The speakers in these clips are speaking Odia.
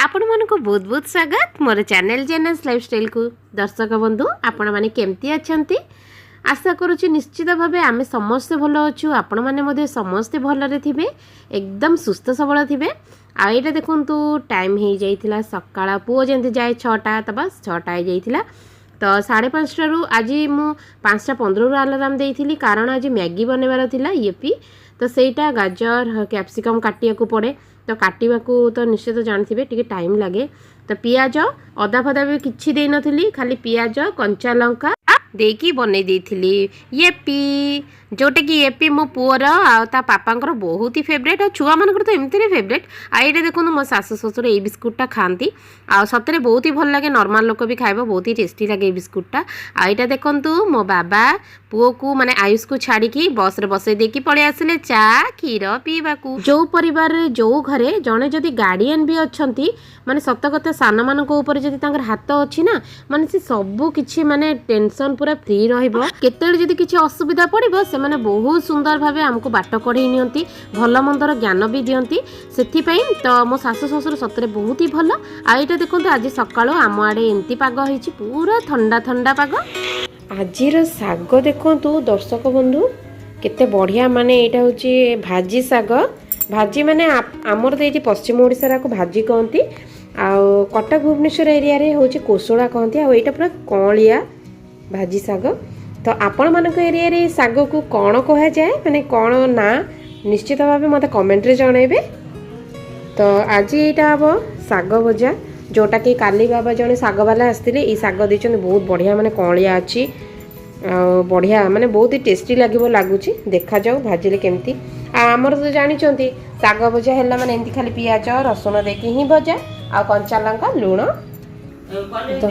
ଆପଣମାନଙ୍କୁ ବହୁତ ବହୁତ ସ୍ୱାଗତ ମୋର ଚ୍ୟାନେଲ୍ ଜେନାସ୍ ଲାଇଫଷ୍ଟାଇଲ୍କୁ। ଦର୍ଶକ ବନ୍ଧୁ, ଆପଣମାନେ କେମିତି ଅଛନ୍ତି? ଆଶା କରୁଛି ନିଶ୍ଚିତ ଭାବେ ଆମେ ସମସ୍ତେ ଭଲ ଅଛୁ। ଆପଣମାନେ ମଧ୍ୟ ସମସ୍ତେ ଭଲରେ ଥିବେ, ଏକଦମ ସୁସ୍ଥ ସବଳ ଥିବେ। ଆଉ ଏଇଟା ଦେଖନ୍ତୁ, ଟାଇମ୍ ହେଇଯାଇଥିଲା ସକାଳ। ପୁଅ ଯେମିତି ଯାଏ 6ଟା, ତ ବାସ୍ 6ଟା ହେଇଯାଇଥିଲା। ତ 5:30ରୁ, ଆଜି ମୁଁ 5ଟା 15ରୁ ଆଲାରାମ୍ ଦେଇଥିଲି, କାରଣ ଆଜି ମ୍ୟାଗି ବନେଇବାର ଥିଲା ୟିପି। ତ ସେଇଟା ଗାଜର, କ୍ୟାପ୍ସିକମ୍ କାଟିବାକୁ ପଡ଼େ। ତ କାଟିବାକୁ ତ ନିଶ୍ଚିତ ଜାଣିଥିବେ, ଟିକେ ଟାଇମ୍ ଲାଗେ। ତ ପିଆଜ, ଅଦା ଫଦା ବି କିଛି ଦେଇନଥିଲି, ଖାଲି ପିଆଜ, କଞ୍ଚା ଲଙ୍କା ଦେଇକି ବନେଇ ଦେଇଥିଲି ୟିପି, ଯେଉଁଟାକି ୟିପି ମୋ ପୁଅର ଆଉ ତା ପାପାଙ୍କର ବହୁତ ହି ଫେଭରେଟ୍, ଆଉ ଛୁଆମାନଙ୍କର ତ ଏମିତିରେ ଫେଭରେଟ୍। ଆଉ ଏଇଟା ଦେଖନ୍ତୁ, ମୋ ଶାଶୁ ଶ୍ୱଶୁର ଏଇ ବିସ୍କୁଟଟା ଖାଆନ୍ତି ଆଉ ସତରେ ବହୁତ ହି ଭଲ ଲାଗେ। ନର୍ମାଲ ଲୋକ ବି ଖାଇବ, ବହୁତ ହି ଟେଷ୍ଟି ଲାଗେ ଏଇ ବିସ୍କୁଟଟା। ଆଉ ଏଇଟା ଦେଖନ୍ତୁ, ମୋ ବାବା ପୁଅକୁ ମାନେ ଆୟୁଷକୁ ଛାଡ଼ିକି ବସ୍ରେ ବସେଇ ଦେଇକି ପଳେଇ ଆସିଲେ ଚା କ୍ଷୀର ପିଇବାକୁ। ଯେଉଁ ପରିବାରରେ, ଯେଉଁ ଘରେ ଜଣେ ଯଦି ଗାର୍ଡ଼ିଆନ୍ ବି ଅଛନ୍ତି, ମାନେ ସତ କଥା, ସାନମାନଙ୍କ ଉପରେ ଯଦି ତାଙ୍କର ହାତ ଅଛି ନା, ମାନେ ସେ ସବୁ କିଛି ମାନେ ଟେନସନ୍ ପୁରା ଫ୍ରି ରହିବ। କେତେବେଳେ ଯଦି କିଛି ଅସୁବିଧା ପଡ଼ିବ, ସେମାନେ ବହୁତ ସୁନ୍ଦର ଭାବେ ଆମକୁ ବାଟ କଢ଼େଇ ନିଅନ୍ତି, ଭଲ ମନ୍ଦର ଜ୍ଞାନ ବି ଦିଅନ୍ତି। ସେଥିପାଇଁ ତ ମୋ ଶାଶୁ ଶ୍ୱଶୁର ସତରେ ବହୁତ ହି ଭଲ। ଆଉ ଏଇଟା ଦେଖନ୍ତୁ, ଆଜି ସକାଳୁ ଆମ ଆଡ଼େ ଏମିତି ପାଗ ହେଇଛି, ପୁରା ଥଣ୍ଡା ଥଣ୍ଡା ପାଗ। ଆଜିର ଶାଗ ଦେଖନ୍ତୁ ଦର୍ଶକ ବନ୍ଧୁ, କେତେ ବଢ଼ିଆ। ମାନେ ଏଇଟା ହେଉଛି ଭାଜି ଶାଗ। ଭାଜି ମାନେ ଆମର ତ ଏଇଠି ପଶ୍ଚିମ ଓଡ଼ିଶାରେ ଆକୁ ଭାଜି କହନ୍ତି, ଆଉ କଟକ ଭୁବନେଶ୍ୱର ଏରିଆରେ ହେଉଛି କୋଶଳା କହନ୍ତି। ଆଉ ଏଇଟା ପୁରା କଅଁଳିଆ ଭାଜି ଶାଗ। ତ ଆପଣମାନଙ୍କ ଏରିଆରେ ଏଇ ଶାଗକୁ କ'ଣ କୁହାଯାଏ, ମାନେ କ'ଣ ନାଁ, ନିଶ୍ଚିତ ଭାବେ ମୋତେ କମେଣ୍ଟରେ ଜଣାଇବେ। ତ ଆଜି ଏଇଟା ହେବ ଶାଗ ଭଜା, ଯେଉଁଟାକି କାଲି ବାବା ଜଣେ ଶାଗବାଲା ଆସିଥିଲେ, ଏଇ ଶାଗ ଦେଇଛନ୍ତି। ବହୁତ ବଢ଼ିଆ, ମାନେ କଅଁଳିଆ ଅଛି ଆଉ ବଢ଼ିଆ, ମାନେ ବହୁତ ହି ଟେଷ୍ଟି ଲାଗିବ ଲାଗୁଛି। ଦେଖାଯାଉ ଭାଜିଲେ କେମିତି। ଆଉ ଆମର ତ ଜାଣିଛନ୍ତି, ଶାଗ ଭଜା ହେଲା ମାନେ ଏମିତି ଖାଲି ପିଆଜ ରସୁଣ ଦେଇକି ହିଁ ଭଜା, ଆଉ କଞ୍ଚା ଲଙ୍କା, ଲୁଣ। ତ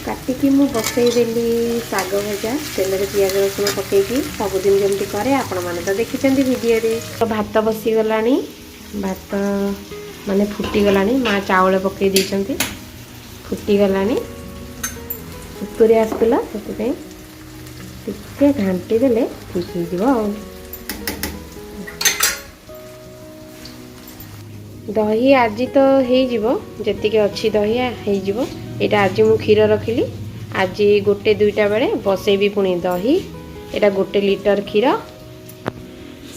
କାଟିକି ମୁଁ ବସେଇଦେଲି ଶାଗ ଭଜା, ତେଲରେ ପିଆଜ ରସୁଣ ପକେଇକି, ସବୁଦିନ ଯେମିତି କରେ, ଆପଣମାନେ ତ ଦେଖିଛନ୍ତି ଭିଡ଼ିଓରେ। ତ ଭାତ ବସିଗଲାଣି, ଭାତ ମାନେ ଫୁଟିଗଲାଣି। ମା ଚାଉଳ ପକେଇ ଦେଇଛନ୍ତି, ଫୁଟିଗଲାଣି। ସୁତୁରି ଆସୁଥିଲା, ସେଥିପାଇଁ ଟିକେ ଘାଣ୍ଟି ଦେଲେ ଠିକ୍ ହେଇଯିବ। ଆଉ ଦହି ଆଜି ତ ହେଇଯିବ, ଯେତିକି ଅଛି ଦହି ହେଇଯିବ। ଏଇଟା ଆଜି ମୁଁ କ୍ଷୀର ରଖିଲି, ଆଜି ଗୋଟେ ଦୁଇଟା ବେଳେ ବସେଇବି ପୁଣି ଦହି। ଏଇଟା 1 ଲିଟର କ୍ଷୀର।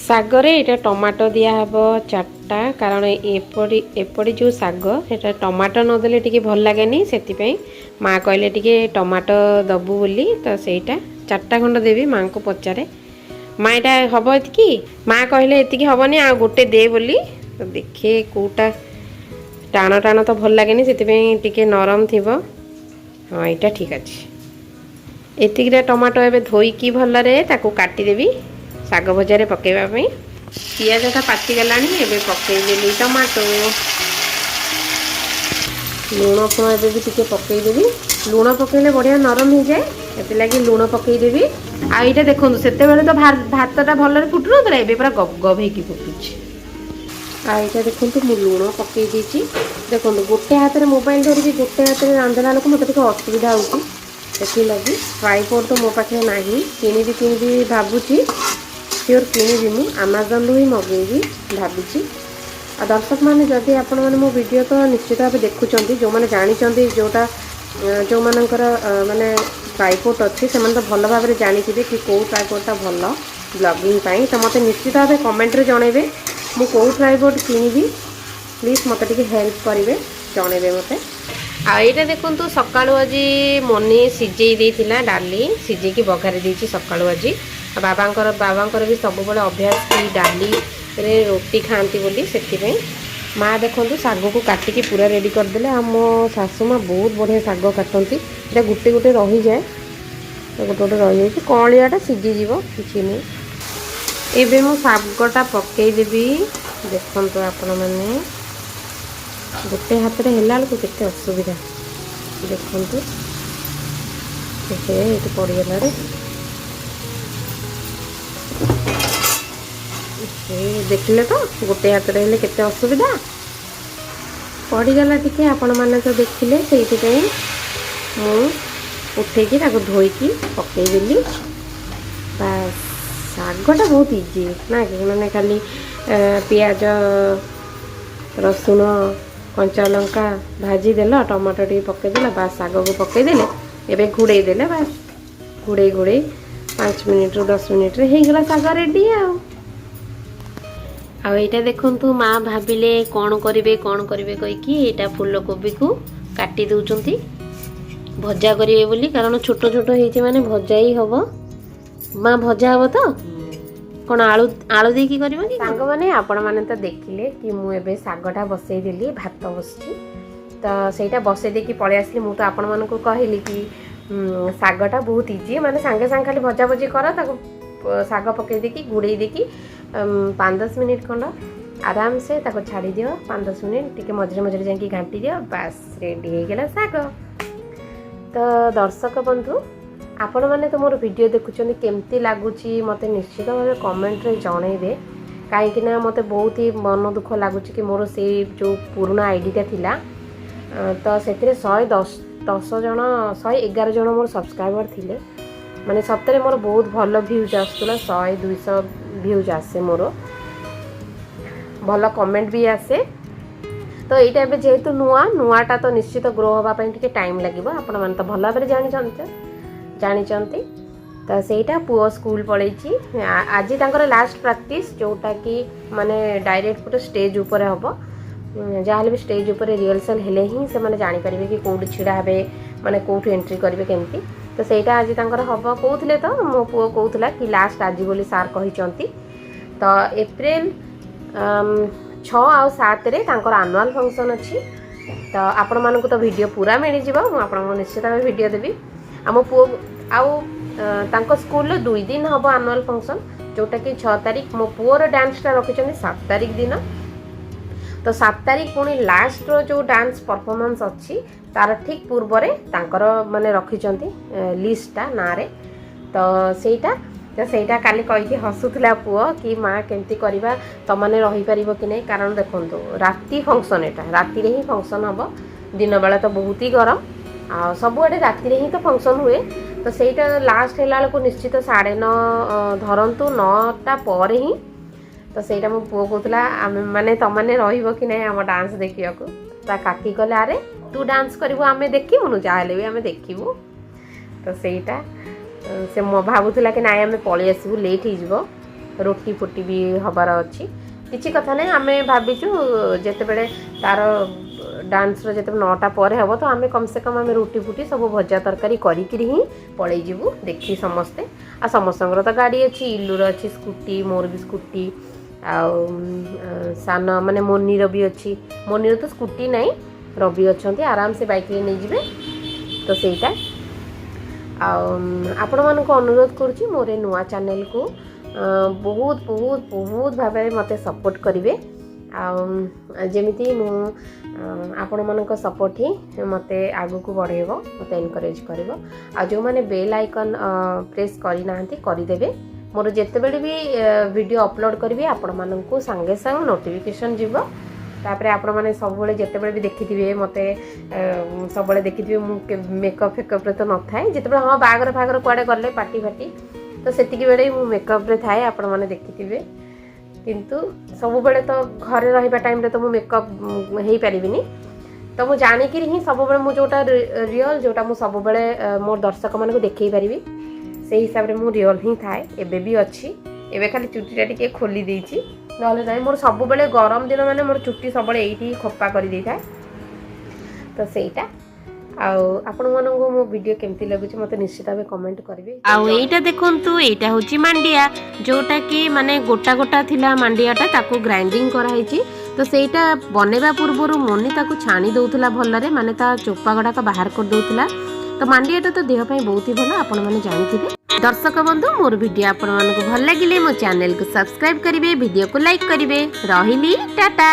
ଶାଗରେ ଏଇଟା ଟମାଟୋ ଦିଆହେବ ଚାରିଟା, କାରଣ ଏପରି ଏପରି ଯେଉଁ ଶାଗ, ସେଇଟା ଟମାଟୋ ନଦେଲେ ଟିକେ ଭଲ ଲାଗେନି। ସେଥିପାଇଁ ମା କହିଲେ ଟିକେ ଟମାଟୋ ଦେବୁ ବୋଲି, ତ ସେଇଟା ଚାରିଟା ଖଣ୍ଡ ଦେବି। ମାଆଙ୍କୁ ପଚାରେ, ମା, ଏଇଟା ହେବ ଏତିକି? ମା କହିଲେ ଏତିକି ହେବନି, ଆଉ ଗୋଟେ ଦେ ବୋଲି। ତ ଦେଖେ କେଉଁଟା ଟାଣ ଟାଣ ତ ଭଲ ଲାଗେନି, ସେଥିପାଇଁ ଟିକେ ନରମ ଥିବ। ହଁ, ଏଇଟା ଠିକ୍ ଅଛି। ଏତିକିଟା ଟମାଟୋ ଏବେ ଧୋଇକି ଭଲରେ ତାକୁ କାଟିଦେବି ଶାଗ ଭଜାରେ ପକାଇବା ପାଇଁ। ପିଆଜଟା ପାଚିଗଲାଣି, ଏବେ ପକେଇଦେଲି ଟମାଟୋ। ଲୁଣ ଫୁଣ ଏବେ ବି ଟିକେ ପକେଇଦେବି। ଲୁଣ ପକେଇଲେ ବଢ଼ିଆ ନରମ ହେଇଯାଏ, ସେଥିଲାଗି ଲୁଣ ପକେଇଦେବି। ଆଉ ଏଇଟା ଦେଖନ୍ତୁ, ସେତେବେଳେ ତ ଭାତଟା ଭଲରେ ଫୁଟୁନଥିଲା, ଏବେ ପୁରା ଗବ ଗବ ହେଇକି ଫୁଟୁଛି। ଆଉ ଏଇଟା ଦେଖନ୍ତୁ, ମୁଁ ଲୁଣ ପକେଇ ଦେଇଛି। ଦେଖନ୍ତୁ, ଗୋଟେ ହାତରେ ମୋବାଇଲ ଧରିକି ଗୋଟେ ହାତରେ ରାନ୍ଧିଲା ବେଳକୁ ମୋତେ ଟିକେ ଅସୁବିଧା ହେଉଛି। ସେଥିଲାଗି ଟ୍ରାଇପଡ଼ ତ ମୋ ପାଖରେ ନାହିଁ। କିଣିବି କିଣିବି ଭାବୁଛି, ସିଓର କିଣିବି, ମୁଁ ଆମାଜନରୁ ହିଁ ମଗେଇବି ଭାବିଛି। ଆଉ ଦର୍ଶକମାନେ, ଯଦି ଆପଣମାନେ ମୋ ଭିଡ଼ିଓ ତ ନିଶ୍ଚିତ ଭାବେ ଦେଖୁଛନ୍ତି, ଯେଉଁମାନେ ଜାଣିଛନ୍ତି, ଯେଉଁଟା ଯେଉଁମାନଙ୍କର ମାନେ ଟ୍ରାଇପଡ଼ ଅଛି, ସେମାନେ ତ ଭଲ ଭାବରେ ଜାଣିଥିବେ କି କେଉଁ ଟ୍ରାଇପଡ଼ଟା ଭଲ ବ୍ଲଗିଂ ପାଇଁ। ତ ମୋତେ ନିଶ୍ଚିତ ଭାବେ କମେଣ୍ଟରେ ଜଣାଇବେ ମୁଁ କେଉଁ ଟ୍ରାଇପଡ଼ କିଣିବି। ପ୍ଲିଜ୍ ମୋତେ ଟିକେ ହେଲ୍ପ କରିବେ, ଜଣାଇବେ ମୋତେ। ଆଉ ଏଇଟା ଦେଖନ୍ତୁ, ସକାଳୁ ଆଜି ମନି ସିଝେଇ ଦେଇଥିଲା ଡାଲି, ସିଝେଇକି ବଘାରି ଦେଇଛି ସକାଳୁ ଆଜି। ଆଉ ବାବାଙ୍କର ବି ସବୁବେଳେ ଅଭ୍ୟାସ କି ଡାଲିରେ ରୁଟି ଖାଆନ୍ତି ବୋଲି। ସେଥିପାଇଁ ମା ଦେଖନ୍ତୁ, ଶାଗକୁ କାଟିକି ପୁରା ରେଡ଼ି କରିଦେଲେ। ଆଉ ମୋ ଶାଶୁ ମା ବହୁତ ବଢ଼ିଆ ଶାଗ କାଟନ୍ତି। ଏଇଟା ଗୋଟେ ଗୋଟେ ରହିଯାଏ, ତ ଗୋଟେ ଗୋଟେ ରହିଯାଇଛି। କଅଁଳିଆଟା ସିଝିଯିବ, କିଛି ନାହିଁ। ଏବେ ମୁଁ ଶାଗଟା ପକେଇଦେବି। ଦେଖନ୍ତୁ ଆପଣମାନେ, ଗୋଟେ ହାତରେ ହେଲା ବେଳକୁ କେତେ ଅସୁବିଧା। ଦେଖନ୍ତୁ, ହେ, ଏଇଠି ପଡ଼ିଗଲା ରେ। ଏ ଦେଖିଲେ ତ, ଗୋଟେ ହାତରେ ହେଲେ କେତେ ଅସୁବିଧା। ପଡ଼ିଗଲା ଟିକେ, ଆପଣମାନେ ତ ଦେଖିଲେ। ସେଇଥିପାଇଁ ମୁଁ ଉଠେଇକି ତାକୁ ଧୋଇକି ପକେଇଦେଲି। ବାସ୍, ଶାଗଟା ବହୁତ ଇଜି ନା କି? ମାନେ ଖାଲି ପିଆଜ ରସୁଣ କଞ୍ଚା ଲଙ୍କା ଭାଜିଦେଲ, ଟମାଟୋ ଟିକେ ପକାଇଦେଲ, ବାସ୍ ଶାଗକୁ ପକାଇଦେଲେ, ଏବେ ଘୋଡ଼େଇ ଦେଲେ, ବାସ୍ ଘୋଡ଼େଇ ଘୋଡ଼େଇ 5 ମିନିଟ୍ରୁ 10 ମିନିଟ୍ରେ ହେଇଗଲା ଶାଗ ରେଡ଼ି। ଆଉ ଏଇଟା ଦେଖନ୍ତୁ, ମା ଭାବିଲେ କ'ଣ କରିବେ କ'ଣ କରିବେ କହିକି ଏଇଟା ଫୁଲକୋବିକୁ କାଟି ଦେଉଛନ୍ତି ଭଜା କରିବେ ବୋଲି, କାରଣ ଛୋଟ ଛୋଟ ହେଇଛି ମାନେ ଭଜା ହିଁ ହବ। ମା, ଭଜା ହବ ତ? କ'ଣ ଆଳୁ ଦେଇକି କରିବ କି? ସାଙ୍ଗମାନେ, ଆପଣମାନେ ତ ଦେଖିଲେ କି ମୁଁ ଏବେ ଶାଗଟା ବସେଇଦେଲି, ଭାତ ବସିଛି। ତ ସେଇଟା ବସେଇ ଦେଇକି ପଳେଇ ଆସିଲି। ମୁଁ ତ ଆପଣମାନଙ୍କୁ କହିଲି କି ଶାଗଟା ବହୁତ ଇଜି, ମାନେ ସାଙ୍ଗେ ସାଙ୍ଗେ ଖାଲି ଭଜା ଭଜି କର, ତାକୁ ଶାଗ ପକେଇ ଦେଇକି ଘୋଡ଼େଇ ଦେଇକି 5-10 ମିନିଟ୍ ଖଣ୍ଡ ଆରାମସେ ତାକୁ ଛାଡ଼ି ଦିଅ। 5-10 ମିନିଟ୍ ଟିକେ ମଝିରେ ମଝିରେ ଯାଇକି ଘାଣ୍ଟି ଦିଅ, ବାସ୍ ରେଡ଼ି ହେଇଗଲା ଶାଗ। ତ ଦର୍ଶକ ବନ୍ଧୁ, ଆପଣମାନେ ତ ମୋର ଭିଡ଼ିଓ ଦେଖୁଛନ୍ତି, କେମିତି ଲାଗୁଛି ମୋତେ ନିଶ୍ଚିତ ଭାବେ କମେଣ୍ଟରେ ଜଣେଇବେ, କାହିଁକିନା ମୋତେ ବହୁତ ହି ମନ ଦୁଃଖ ଲାଗୁଛି କି ମୋର ସେଇ ଯେଉଁ ପୁରୁଣା ଆଇଡ଼ିଟା ଥିଲା, ତ ସେଥିରେ 110 ଜଣ, 111 ଜଣ ମୋର ସବସ୍କ୍ରାଇବର୍ ଥିଲେ। ମାନେ ସତରେ ମୋର ବହୁତ ଭଲ ଭ୍ୟୁଜ୍ ଆସୁଥିଲା, 100 200 ଭ୍ୟୁଜ୍ ଆସେ ମୋର, ଭଲ କମେଣ୍ଟ ବି ଆସେ। ତ ଏଇଟା ଏବେ ଯେହେତୁ ନୂଆ ନୂଆଟା, ତ ନିଶ୍ଚିତ ଗ୍ରୋ ହେବା ପାଇଁ ଟିକେ ଟାଇମ୍ ଲାଗିବ। ଆପଣମାନେ ତ ଭଲ ଭାବରେ ଜାଣିଛନ୍ତି। ତ ସେଇଟା ପୁଅ ସ୍କୁଲ ପଳେଇଛି। ଆଜି ତାଙ୍କର ଲାଷ୍ଟ ପ୍ରାକ୍ଟିସ୍, ଯେଉଁଟାକି ମାନେ ଡାଇରେକ୍ଟ ପୁରା ଷ୍ଟେଜ୍ ଉପରେ ହେବ। ଯାହାହେଲେ ବି ଷ୍ଟେଜ୍ ଉପରେ ରିହର୍ସାଲ୍ ହେଲେ ହିଁ ସେମାନେ ଜାଣିପାରିବେ କି କେଉଁଠି ଛିଡ଼ା ହେବେ, ମାନେ କେଉଁଠୁ ଏଣ୍ଟ୍ରି କରିବେ କେମିତି। ତ ସେଇଟା ଆଜି ତାଙ୍କର ହେବ କହୁଥିଲେ। ତ ମୋ ପୁଅ କହୁଥିଲା କି ଲାଷ୍ଟ ଆଜି ବୋଲି ସାର୍ କହିଛନ୍ତି। ତ ଏପ୍ରିଲ 6 ଆଉ 7ରେ ତାଙ୍କର ଆନୁଆଲ୍ ଫଙ୍କସନ୍ ଅଛି। ତ ଆପଣମାନଙ୍କୁ ତ ଭିଡ଼ିଓ ପୁରା ମିଳିଯିବ, ମୁଁ ଆପଣଙ୍କୁ ନିଶ୍ଚିତ ଭାବେ ଭିଡ଼ିଓ ଦେବି। ଆମ ପୁଅ ଆଉ ତାଙ୍କ ସ୍କୁଲରେ 2 ଦିନ ହେବ ଆନୁଆଲ୍ ଫଙ୍କସନ୍, ଯେଉଁଟାକି 6 ତାରିଖ ମୋ ପୁଅର ଡ୍ୟାନ୍ସଟା ରଖିଛନ୍ତି 7 ତାରିଖ ଦିନ। ତ 7 ତାରିଖ ପୁଣି ଲାଷ୍ଟର ଯେଉଁ ଡ୍ୟାନ୍ସ ପରଫର୍ମାନ୍ସ ଅଛି, ତାର ଠିକ୍ ପୂର୍ବରେ ତାଙ୍କର ମାନେ ରଖିଛନ୍ତି ଲିଷ୍ଟଟା ନାଁରେ। ତ ସେଇଟା କାଲି କହିକି ହସୁଥିଲା ପୁଅ କି ମା, କେମିତି କରିବା, ତମାନେ ରହିପାରିବ କି ନାହିଁ? କାରଣ ଦେଖନ୍ତୁ, ରାତି ଫଙ୍କସନ୍ ଏଇଟା, ରାତିରେ ହିଁ ଫଙ୍କସନ୍ ହେବ। ଦିନବେଳା ତ ବହୁତ ହି ଗରମ, ଆଉ ସବୁଆଡ଼େ ରାତିରେ ହିଁ ତ ଫଙ୍କସନ୍ ହୁଏ। ତ ସେଇଟା ଲାଷ୍ଟ ହେଲା ବେଳକୁ ନିଶ୍ଚିତ 9:30 ଧରନ୍ତୁ, 9ଟା ପରେ ହିଁ। ତ ସେଇଟା ମୋ ପୁଅ କହୁଥିଲା, ଆମେ ମାନେ ତମାନେ ରହିବ କି ନାହିଁ ଆମ ଡାନ୍ସ ଦେଖିବାକୁ? ତା କାକି କହିଲେ, ଆରେ ତୁ ଡାନ୍ସ କରିବୁ ଆମେ ଦେଖିବୁନୁ? ଯାହାହେଲେ ବି ଆମେ ଦେଖିବୁ। ତ ସେଇଟା ସେ ମୋ ଭାବୁଥିଲା କି ନାଇଁ, ଆମେ ପଳେଇ ଆସିବୁ, ଲେଟ୍ ହେଇଯିବ, ରୁଟି ଫୁଟି ବି ହେବାର ଅଛି। କିଛି କଥା ନାହିଁ, ଆମେ ଭାବିଛୁ ଯେତେବେଳେ ତାର ଡାନ୍ସର ଯେତେବେଳେ 9ଟା ପରେ ହେବ, ତ ଆମେ କମ୍ ସେ କମ୍ ଆମେ ରୁଟି ଫୁଟି ସବୁ ଭଜା ତରକାରୀ କରିକିରି ହିଁ ପଳେଇ ଯିବୁ ଦେଖି ସମସ୍ତେ। ଆଉ ସମସ୍ତଙ୍କର ତ ଗାଡ଼ି ଅଛି, ଇଲୁର ଅଛି ସ୍କୁଟି, ମୋର ବି ସ୍କୁଟି, ଆଉ ସାନ ମାନେ ମୋନିର ବି ଅଛି। ମୋନିର ତ ସ୍କୁଟି ନାହିଁ, ରବି ଅଛନ୍ତି, ଆରାମସେ ବାଇକ୍ରେ ନେଇଯିବେ। ତ ସେଇଟା ଆଉ ଆପଣମାନଙ୍କୁ ଅନୁରୋଧ କରୁଛି, ମୋର ଏ ନୂଆ ଚ୍ୟାନେଲକୁ ବହୁତ ବହୁତ ବହୁତ ଭାବରେ ମୋତେ ସପୋର୍ଟ କରିବେ। ଆଉ ଯେମିତି ମୁଁ ଆପଣମାନଙ୍କ ସପୋର୍ଟ ହିଁ ମୋତେ ଆଗକୁ ବଢ଼େଇବ, ମୋତେ ଏନକରେଜ୍ କରିବ। ଆଉ ଯେଉଁମାନେ ବେଲ୍ ଆଇକନ୍ ପ୍ରେସ୍ କରିନାହାନ୍ତି, କରିଦେବେ। ମୋର ଯେତେବେଳେ ବି ଭିଡ଼ିଓ ଅପଲୋଡ଼ କରିବି, ଆପଣମାନଙ୍କୁ ସାଙ୍ଗେ ସାଙ୍ଗେ ନୋଟିଫିକେସନ୍ ଯିବ। ତାପରେ ଆପଣମାନେ ସବୁବେଳେ ଯେତେବେଳେ ବି ଦେଖିଥିବେ ମୋତେ, ସବୁବେଳେ ଦେଖିଥିବେ ମୁଁ ମେକଅପ୍ ଫେକଅପ୍ରେ ତ ନଥାଏ। ଯେତେବେଳେ ହଁ ବାହାଘର ଫାହାଘର କୁଆଡ଼େ ଗଲେ, ପାର୍ଟି ଫାର୍ଟି, ତ ସେତିକି ବେଳେ ମୁଁ ମେକଅପ୍ରେ ଥାଏ, ଆପଣମାନେ ଦେଖିଥିବେ। କିନ୍ତୁ ସବୁବେଳେ ତ ଘରେ ରହିବା ଟାଇମ୍ରେ ତ ମୁଁ ମେକଅପ୍ ହେଇପାରିବିନି। ତ ମୁଁ ଜାଣିକିରି ହିଁ ସବୁବେଳେ ମୁଁ ଯେଉଁଟା ରିଅଲ୍, ଯେଉଁଟା ମୁଁ ସବୁବେଳେ ମୋର ଦର୍ଶକମାନଙ୍କୁ ଦେଖେଇ ପାରିବି, ସେଇ ହିସାବରେ ମୁଁ ରିଅଲ୍ ହିଁ ଥାଏ। ଏବେ ବି ଅଛି, ଏବେ ଖାଲି ଚୁଟିଟା ଟିକେ ଖୋଲି ଦେଇଛି, ନହେଲେ ନାହିଁ, ମୋର ସବୁବେଳେ ଗରମ ଦିନ ମାନେ ମୋର ଚୁଟି ସବୁବେଳେ ଏଇଠି ଖୋପା କରିଦେଇଥାଏ। ତ ସେଇଟା ଆଉ ଆପଣମାନଙ୍କୁ ମୋ ଭିଡ଼ିଓ କେମିତି ଲାଗୁଛି, ମୋତେ ନିଶ୍ଚିତ ଭାବେ କମେଣ୍ଟ କରିବେ। ଆଉ ଏଇଟା ଦେଖନ୍ତୁ, ଏଇଟା ହେଉଛି ମାଣ୍ଡିଆ, ଯୋଉଟା କି ମାନେ ଗୋଟା ଗୋଟା ଥିଲା ମାଣ୍ଡିଆଟା, ତାକୁ ଗ୍ରାଇଣ୍ଡିଙ୍ଗ କରାହେଇଛି। ତ ସେଇଟା ବନେଇବା ପୂର୍ବରୁ ମନି ତାକୁ ଛାଣି ଦେଉଥିଲା ଭଲରେ, ମାନେ ତା ଚୋପା ଗୁଡ଼ାକ ବାହାର କରିଦେଉଥିଲା। ତ ମାଣ୍ଡିଆଟା ତ ଦେହ ପାଇଁ ବହୁତ ହି ଭଲ, ଆପଣମାନେ ଜାଣିଥିବେ। ଦର୍ଶକ ବନ୍ଧୁ, ମୋର ଭିଡ଼ିଓ ଆପଣମାନଙ୍କୁ ଭଲ ଲାଗିଲେ ମୋ ଚ୍ୟାନେଲକୁ ସବସ୍କ୍ରାଇବ୍ କରିବେ, ଭିଡ଼ିଓକୁ ଲାଇକ୍ କରିବେ। ରହିଲି, ଟାଟା।